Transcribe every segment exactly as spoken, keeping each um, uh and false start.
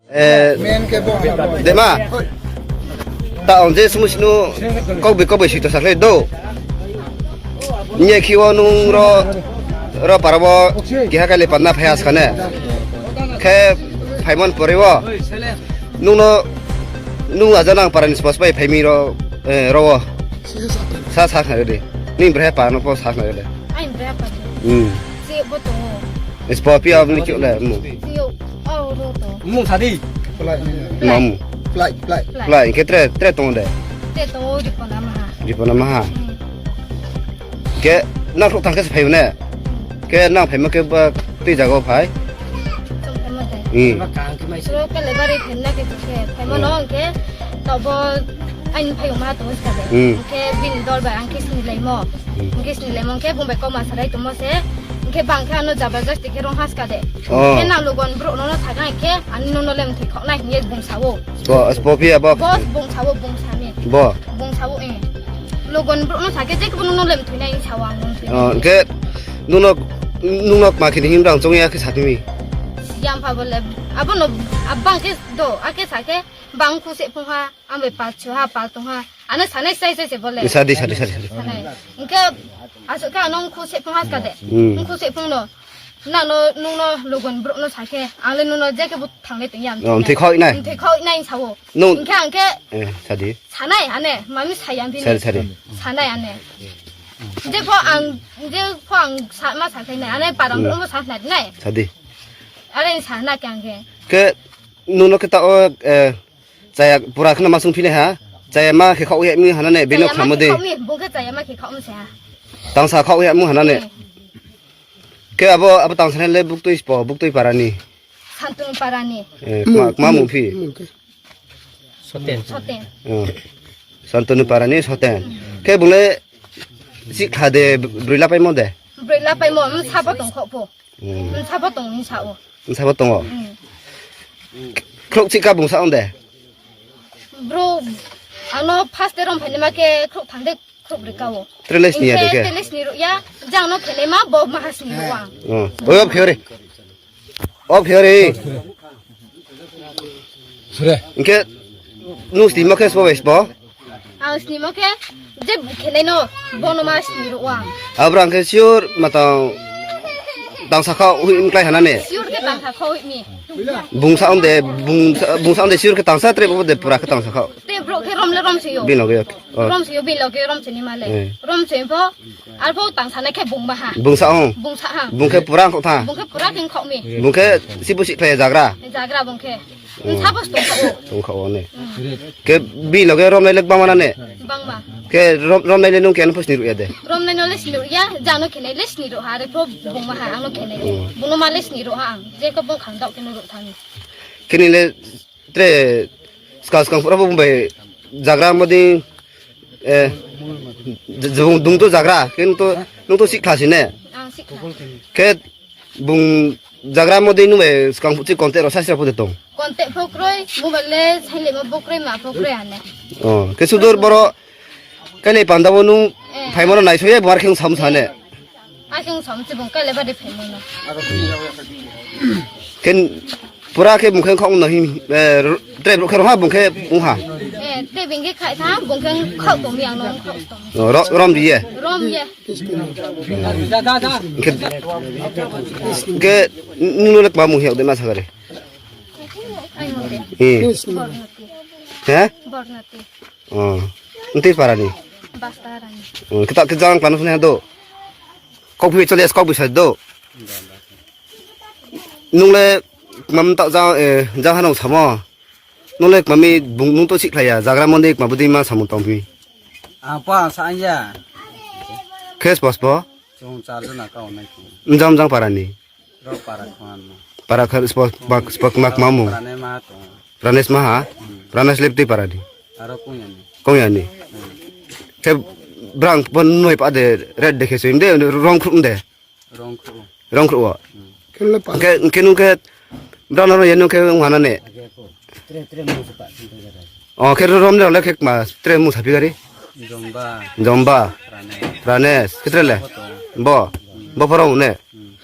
Eh, dema. Ta on je sumu sinu kok bi kok bi sito sakle do. Nye khiwo nung ro, ro parabo kiha kali panna phai askane. Khe phaimon porewo. Nungno, nung aja nang parani spos pai phaimi ro, eh, rowo. Sa sa khna de. Ni bre pa no po sa khna de. Ai bre pa. Hmm. Si bo to. Spo pi abni chule mu. Si yo. Oh, ro to. Mung sadi. Mamu. Flight, flight. Flight, ke tre, tre tong de. Tre tong o di pona maha. Di pona maha. Hmm. Ke nang thok thang ke se phayo ne. Ke nang phaima ke ba twi jaga o phai. Chong phaima de. Hmm. Ro ke le bari phaina ke se phaima no ke to bo ain phayo ma to ska de. Hmm. Ke bin dol ba ang ke sini lai mo. Hmm. Ang ke sini lai mo ke bung bai ko ma sarai to mo se. Ke bang ke ano jabardasti ke rong has ka de. Oh. Ke na lugon bro no no thaga ke ani no no lem thik khok nai ye bung sawo. Bo, spo pi abo. Bo bung sawo bung sami. Bo. Bung sawo eh. Lugon bro no thage je ke no no lem thik nai sawo ang bung thik. Oh, ke nung nok, nung nok ma khini him rang chong ya ke satimi. Yam pha bole. Abo no abang ke do, ake sa ke bang khu se phung ha, ambe pal chu ha, pal tong ha. Ano sanai sai sai se bole. Sadi, sadi, sadi, sadi. Sanai. Engke asuk ka nong khu se phung has ka de. Hmm. Nong khu se phung no. Na no nung no lugon bro no sa ke. Ang le nung no je ke bu thang le tong yam. Oh, thik khoi nai. Thik khoi nai sawo. Nung. Engke ang ke Eh, sadi. Sanai ane, mami sayang bini. Sadi, sadi. Sanai ane. Je pho ang, je pho ang sa, ma sa khai nai, ane parang Hmm. mo sa nai nai. Sadi. Are sa na kyang ke. Ke nuno ke ta o, eh, chaya pura khna masung phine ha. Chaya ma khe khok ya mi hana ne bino Chaya ma khamo khe de. Khok mi, bung ke chaya ma khe khok mo sa. Tangsa khok ya mu hana ne. Eh. Ke abo, abo tangsa ne le buktui spo, buktui parani. Santun parani. Eh, ma, ma mu phi. Soten. Soten. Oh. Santuni parani Soten. Ke bule sik kha de brui lapai mo de. Brui lapai mo, mm, sabo tong khok po. Hmm. Mm, sabo tong, mm, sao. Sabo tongo. Mm. Khlok chika bungsa onde. Bro, ano first rom phani ma ke khlok thang de khlok ri kao. Treles ni ya de ke. Treles ni ro ya, jang no khele ma bo ma has ni ro ang. Oh. Oyo phiore. O phiore. Sure. Inke nung sni mo khe sbo bai sbo? Ang sni mo khe je khenai no bono ma sni ro ang. Abra ang khe sure matang tang sakha hui mklai hana ne. Sure khe tang sakha hui mi. Bung sa onde, bung sa, bung sa onde sure khe tang sa tre bo de pura khe tang sakha. Te bro khe rom le rom se yo. Bino ge. Oh. Rom se yo bin loge rom se ni male. Eh. Rom se pho. Ar pho tang sana khe bung ba ha. Bung sa ong. Bung sa ha. Bung khe pura ang kok tha. Bung khe pura king khok mi. Bung khe si bu si khlai jagra. Jagra bung khe. Hmm. Sa bos tong kho. Tong kho ne. Hmm. Ke bin loge rom lai lek bang mana ne. Bang ba. Ke rom, rom lai le nung ke an pos ni ru ya de. Rom lai no le sni ru ya, jano khe nai le sni ru ha re pho bung ba ha ang no khe nai. Hmm. Bung no ma le sni ru ha ang. Je ko bung khang dok ke no ru thang. Kini le Tre skang skang pura bo bai jagra modi, eh, jung dung to jagra, kin to nung to sikha sine. Ang sikha. Ke bung jagra modi nung bai skang puchi konte ro sasra pude tong. Konte phokroi, mobile le saile ma phokroi ma phokroi ane. Oh, ke sudur boro Kailai panda bo nung Eh. Phaimano naisoya bar kheng sam sane. Akheng sam chibong kailai bade phaimano. Ken pura khe bungkheng khok no him, eh, tre bro khe roha bungkhe ungha. Eh, te bingkhe khai tha bungkheng khok tong yang no khok tong. Oh, ro-, rom diye. Rom ye. Khe, khe nung lek ma mung hiak de ma sagare. Ai mo de. Eh. Bornati. He? Bornati. Oh. Ntei parani. Basta rani. Oh, kita kijang kanu sene do. Kok bi chole kok bi sai do. Nungle mam ta jang, eh, jang hanong samo. Nungle mami bung nung to sikhlaya jagra mondi ma budi ma samung tongpi. Apa sa anja? Kes bos bo? Chung char jona ka onai. Jam jang parani. Rok para khwan mo. Para khar spak, spak, spak mak mamu. Prane ma to. Pranes maha. Hmm. Pranes lepti para di. Aro kung yani. Kung yani. Hmm. Khe brang pon noi pa de red de khe sim de rong khrum de. Rong khru. Rong khru. Hmm. Khe, khe nung khe brang no yenu khe wana ne. Tre, tre mo sepa. Oh, khe rom de le khe ma tre mo sapi gari. Jomba. Jomba. Pranes. Pranes. Khe tre le. Bo. Bo porong ne. Hmm.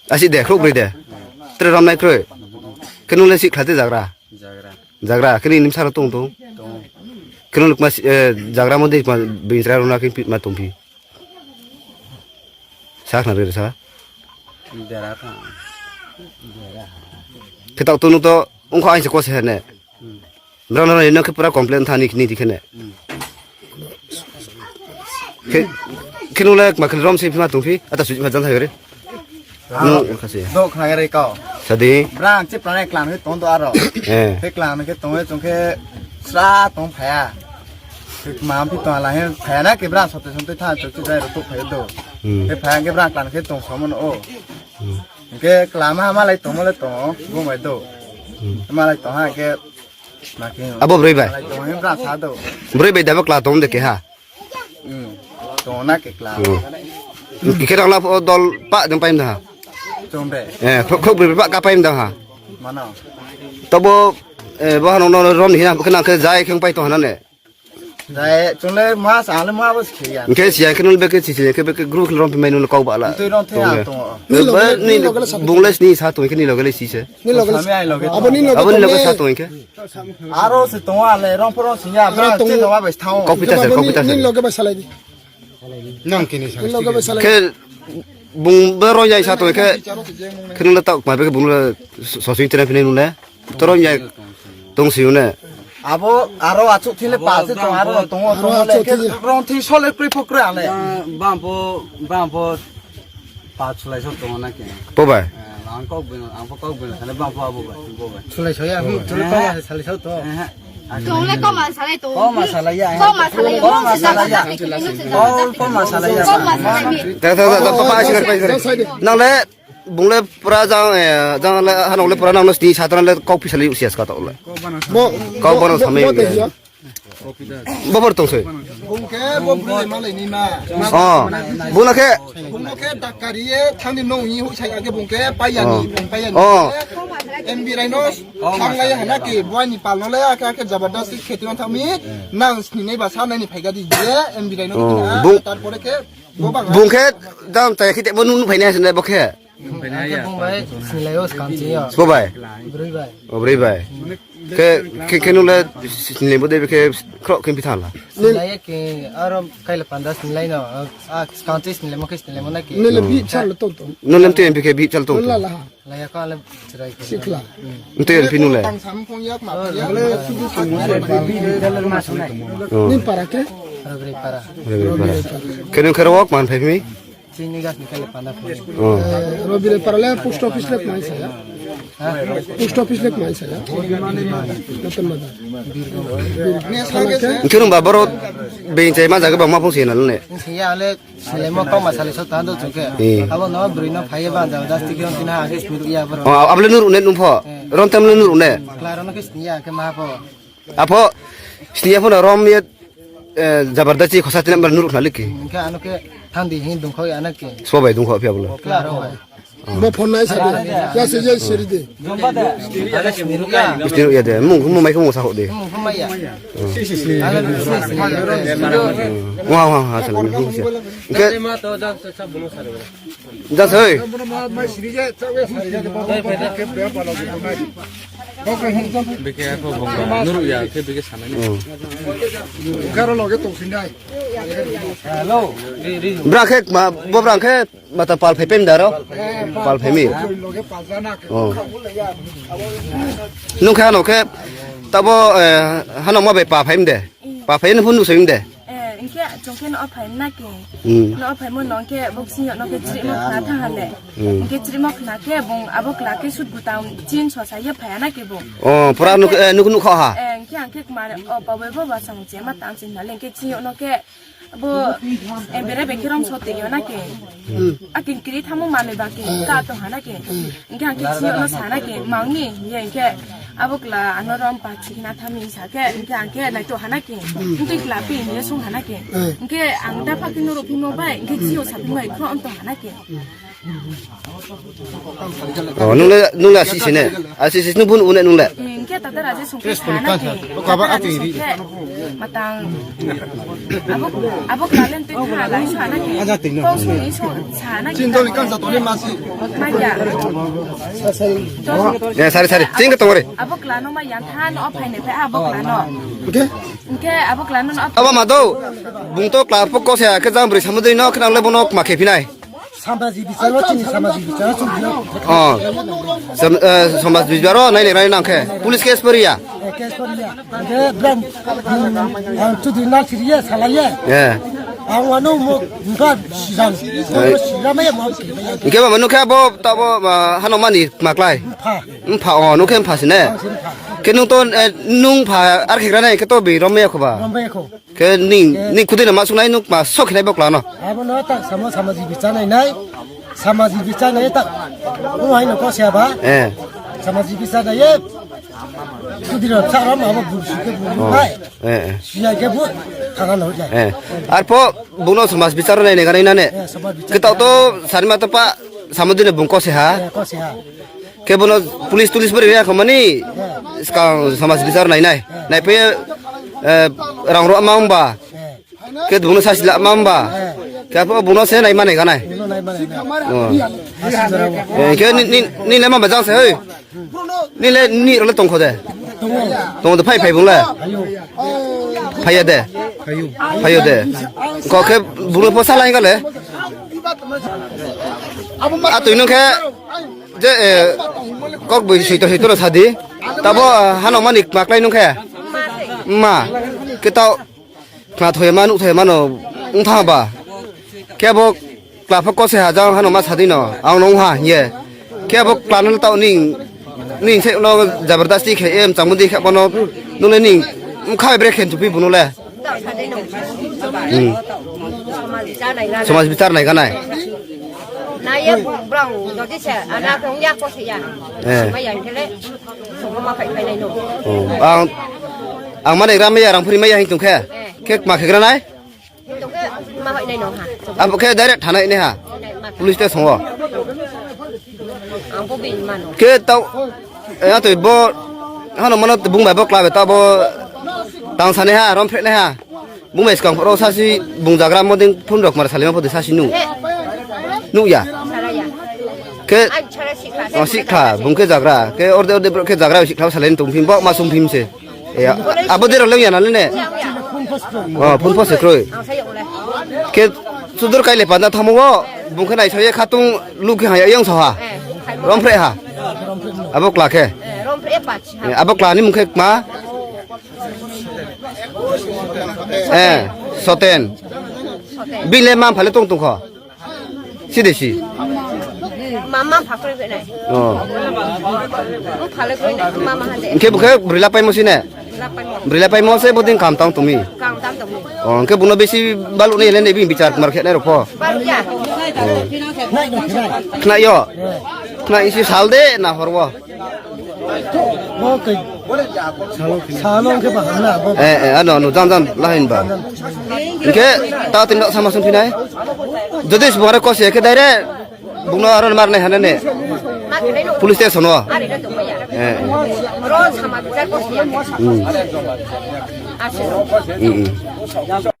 Asi de, khuk bri de. Tre rom nai kroi. Khe nung le si khlate jagra? Jagra. Jagra, khe nini bwsarok tong tong? Tong. Khe nung le kma si, eh, jagra mo de kma bini chwrai rwna khe ma tongphi? Sa khna re sa? Bera thang. Khe tak to nung to wngkha aisa kose hene? Hmm. Brang no no khe pura complain thani khini dikhene. Hmm. Khe, khe nung le kma khe rom se phima tongphi, ata suji ma jan thai re. No, kasi. Do khna gare kau. Sadi. Brang che prane klan khe tong do aro. Eh. Khe klan khe tong chung khe sra tong phaya. Khe ma phi tong la he phaya na khe brang sote sote tha chok chok dai ro to phaya do. Hmm. Khe phaya khe brang klan khe tong somon o. Hmm. Khe klan ma ma lai tong ma lai tong bo mai do. Hmm. Ma lai tong ha khe Abo bwrwi bai. Bwrwi bai dabo kla tong de keha. Tong na ke kla. Khe rang la dol pa jong paim da ha. Tong de. Eh, khok khok bwrwi pa ka paim da ha. Mano. Tobo, eh, bo hano no rom hina khe nang khe jai kheng pai tong hana ne. Jai chung le ma sa le ma bo sikhe ya. Khe siya khe nul beke sisi khe beke group rom pi mai nul kau ba la. Tui rom the ya tong. Ni loge le sab. Bung le sni sa tong khe ni loge le sise. Ni loge le. Abo ni loge sa tong khe. Aro se tongo ale, rong phoro singya, aro bra tong che jawa bai thao. Kok pita se, kok pita se. Nin loge bai salai di. Nang kini sa. Nin loge bai salai. Khe bung bero jai sa tong khe. Khe nung le tak ma be bung le sosui tena phine nung le. Toro jai tong si une. Abo aro achuk thile pa se tong aro tongo tongo le khe rong thi sole kri phokre ale. Bampo, bampo. Pa chulai sok tongo na khe. Po bai? Eh, ang kok bino, ang po kok bino, sale bang po abo bai, bo bai. Chulai sok ya, hmm, chulai kok ma salai sok to. Eh, eh. Tong le kok ma salai to. Kok ma salai ya, eh. Kok ma salai ya. Kok ma salai ya. Kok, kok ma salai ya. Kok ma salai ya. Ta, ta, ta, ta, pa, pa, sikar, pa, sikar. Nang le, bung le pura jang, eh, jang le, hanok le pura nang le sini satra le kok pisa le usias ka to le. Bo, kok bo, bono bo, samai bo, de ya. Bobor tong soi. Bungke bo bwrwi malai ni ma. Oh, buna khe. Bungke dakari ye thangni nong hi hui sai ake bungke payani, payani. Oh. M B Rhino thanglai hana ke buani palno le ake ake jabardasti kheti on thami nang sini nai ba sa nai ni phai ga di ye M B Rhino. Oh, bung, tarpore ke bo bang. Bungke dam tai khite bo nunu phai nai sene bo khe. Bung bai sini lai o skang chi yo. Bo bai. Bwrwi bai. O bwrwi bai. Khe, khe, khe nung le sinilai bo de khe khro khe pitha la. Sinilai ke aro kaila panda sinilai no, a, county sinilai mo khe sinilai mo na ke. Nung le bi chal tong tong. Nung le M T M P khe bi chal tong tong. La la. La ya ka le chirai ke. Sikla. M T M P nung le. Tang sam phong yak ma phong yak. Oh. Ni para ke? Aro bwrwi para. Bwrwi para. Khe nung khe ro wak man phai mi? Chini gas ni kale panda phone. Oh. Eh, Robire parale post office le kmai saya. Ha? Post office le kmai saya. Ratan Bazar. Birgong. Birgong. Sana ke? Nkhirung ba boro beng chai ma jaga ba ma phung sina lune. Siya ale sile mo kau masale so tando chungke. Eh. Abo no bwrwi no phaiye ba jabardasti ke on tina age smiru ya boro. Oh, abole nur une nung pho. Eh. Rom tam le nur une. Klaro no ke sniya ke ma pho. Apho, sini apho na rom ye, eh, jabardasti khosa tinam bar nuruk na liki. Hingke ano ke thandi hin dungkhok ya na ke. Sobai dungkhok aphi ablo. Klaro bai. Bo phone nai sa de. Ya se jai seri de. Sini ya de. Mung mung mai ko mung sa ho de. Mung mung mai ya. Wah wah wah sa. Ke Jasoi. Bike apa bongga nuru ya ke bike sana ni. Garo loge tong sindai. Hello. Bra khe ma bo bra khe mata pal phai pem daro. Pal phai mi. Oh. Nung khe ano khe tabo, eh, hano ma be pa phai de. Pa phai no phun nu soi de. Eh, hingke chwng khe no phai na ke. Hmm. No phai mo nong ke boxing no ke chiri mo khna thang hale. Hmm. Hingke chiri mo khna ke bong abo kla ke sut butang chin so sa ye phai na ke bong. Oh, pura nuk, eh, nuk nuk kha ha. Eh, hingke ang ke kumar o pa bai bo ba sang che ma tang chin hale hingke chiri no ke bo, eh, bere be ke rom so te yo na ke. Hmm. Akin kiri thamo manwi ba ke ka to hana ke. Hingke ang ke chini ono sana ke mangni ye hingke abo kla ano rom pa chikna thami sa ke hingke ang ke nai to hana ke. Hingke kla pi ye sung hana ke. Hingke ang da pa ke nuru phimo bai hingke chio sa phimo bai khro on to hana ke. Oh, nung le, nung le asi sine. Asi sine nung bun une nung le. Hingke Tata raja sungke sana ke. Kaba ati ri. Matang. Abo, abo kalen tu ha lai sana ke. Aja tingno. Kau suni so sana ke. Chin doli kan sa toni masi. Maya. Ya, sari, sari. Chin ke tongore. Abo klano ma yang than o phai ne phe abo klano. Oke. Oke, abo klano no. Abo ma do. Bung to kla pok ko se ke jang bri samudri no khna le bono ma khe phinai. Samajik bicharo chini samajik bicharo chini. Oh. Sam-, eh, samajik bicharo nai nai nang khe. Police case poriya. Eh, case poriya. Ede bram, hmm, ang chudri na siriya salaye. Eh. Ang wano mo buka sijam. Mo sijam ya mo. Inke ba manu khe abo tabo, ah, hano mani maklai. Pha. Mpha o, nung khe mpha sine. Pha sine pha. Khe nung to, eh, nung pha ar khe granai khe to bi rom ya kho ba. Rom ya kho. Khe ning, eh, ning khudina ma sungnai nuk ma sok khinai bokla no. Abo no tak samo samajik bichar nai nai. Samajik bichar nai tak. Ko hai no ko se ba. Eh. Samajik bichar nai ye. Khudina sa ram abo bul si ke bul. Oh. Hai. Eh, eh. Siya ke bu. Khagan ho jai. Eh. Ar po buno samaj bichar nai ne ganai na ne. Eh, samaj bichar. Kita to sarima to pa samudine bung ko se ha. Eh, ko se ha. Khe bono police tulis bari ya khamani skang samaj bichar nai nai. Nai pe, eh, rang ro ma ong ba. Khe bono sasila ma ong ba. Khe po bono se nai ma nai ganai. Bono nai ma nai nai. Oh. Asik jora bo. Eh, khe ni, ni, ni le ma bajang se, hoi. Ni le ni ro le tong kho de. Tongo. Tong de phai phai bung le. Ayo. Phai ya de. Ayo. Phai ya de. Ko khe bono po sala ga le. A tui nung khe. Je, eh, kok bui suito suito no sadi. Tabo, ah, hano mani kma klai nung khe. Ma, khe tao khna thoya ma nuk thoya ma no ung tha ba. Khe bo kla pho kose ha jang hano ma sadi no. Ang no ung ha ye. Khe bo kla no tao ning, ning se no jabardasti khe em chang di khe bono nung le ning kha bre khen chupi bunu le. Hmm. Samaj bichar nai ganai. Na ye brang dodi se, ana kong ya ko se ya. Eh. Mai yang kele, song ma phai phai nai no. Oh. Ang, ang mane gram ya rang phri mai ya hin tong khe. Eh. Kek ma khe granai? Hin tong khe ma phai nai no ha. Abo khe direct thanai ne ha. Nai ma. Police station o. Ang bo bin mano. Khe tao, eh, atoi bo, hano mano bung bai bo kla be tao bo tang sane ha, rom phre ne ha. Bung bai skang phoro sasi bung jagra moding phun rok mar salima podi sasi nu. He. Nu ya. Salaya. Ke. Ai, sara sikha. Oh, sikha, bung ke jagra. Ke orde orde bro ke jagra sikha salen tung phim bo ma sung phim se. Ya, abo dero leng ya na le ne. Ya, ya. Oh, phun po se kroi. Ang saya oleh. Ke sudur kai le panda thamo wo. Bung ke nai saya khatung lu ke ha yang so ha. Eh, khai mo. Rom phre ha. Abo kla ke. Eh, rom phre pa chi ha. Eh, abo kla ni mung ke ma. Eh, Soten. Bile mam phale tong tong kho. Si de si. Mama phakre be nai. Oh. Mo phale koi nai, mama hande. Ke bukhe brila paimo si ne. Brila paimo. Brila paimo se bodin kam tang tumi. Kam tang tumi. Oh, ke buno besi balu ne le ne bi bichar mar khe nai ro pho. Balu ya. Oh. Khna yo. Khna isi sal de na horwo. Salon ke bahana. Eh, eh, ano, ano, jan, jan, lahin ba. Oke, ta tin sama sung pinai. Jodi bungare kos ya ke daire, bungno aro mar nai hana ne. Police station o. Eh. Hmm. Hmm, hmm.